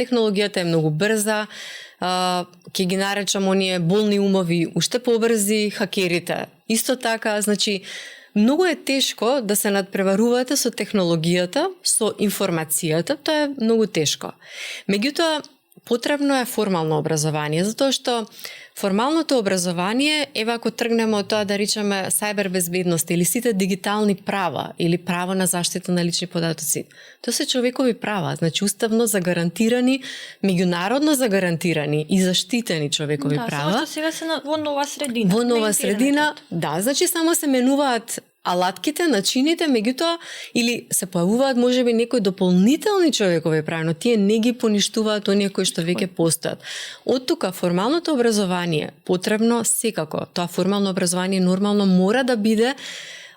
технологијата е многу брза, ќе ги наречам оние болни умови уште побрзи, хакерите. Исто така, значи, многу е тешко да се надпреварувате со технологијата, со информацијата, тоа е многу тешко. Меѓутоа, потребно е формално образование, затоа што формалното образование, ева ако тргнеме од тоа да речеме сајбер безбедност или сите дигитални права или право на заштита на лични податоци, тоа се човекови права, значи уставно загарантирани, меѓународно загарантирани и заштитени човекови права. Само што сега се во нова средина. Во нова средина, да, значи само се менуваат алатките, начините, меѓутоа, или се појавуваат можеби некои дополнителни човекови прави, но тие не ги поништуваат оние кои што веќе постојат. Од тука формалното образование потребно секако, тоа формално образование нормално мора да биде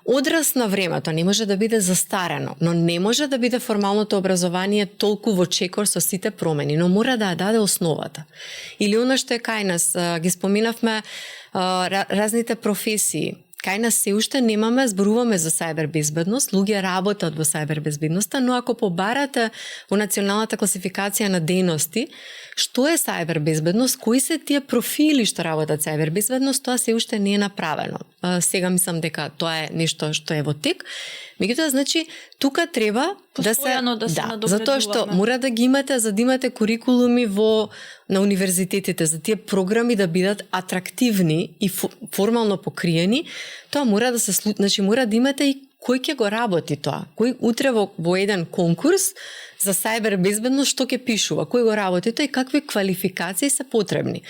одраз на времето, не може да биде застарено, но не може да биде формалното образование толку во чекор со сите промени, но мора да ја даде основата. Или она што е кај нас, ги споминавме разните професии. Кај нас се уште немаме, зборуваме за сајбер безбедност, луѓе работат во сајбер безбедноста, но ако побарате во националната класификација на дејности, што е сајбер безбедност, кои се тие профили што работат сајбер безбедност, тоа се уште не е направено. Сега мислам дека тоа е нешто што е во тек. Меѓутоа, значи, тука треба да се надоградуваме. Затоа што мора да ги имате, за да имате курикулуми на универзитетите, за тие програми да бидат атрактивни и формално покриени, тоа мора да се значи мора да имате и кој ќе го работи тоа. Кој утре во еден конкурс за сајбер безбедност што ќе пишува, кој го работи тоа и какви квалификации се потребни.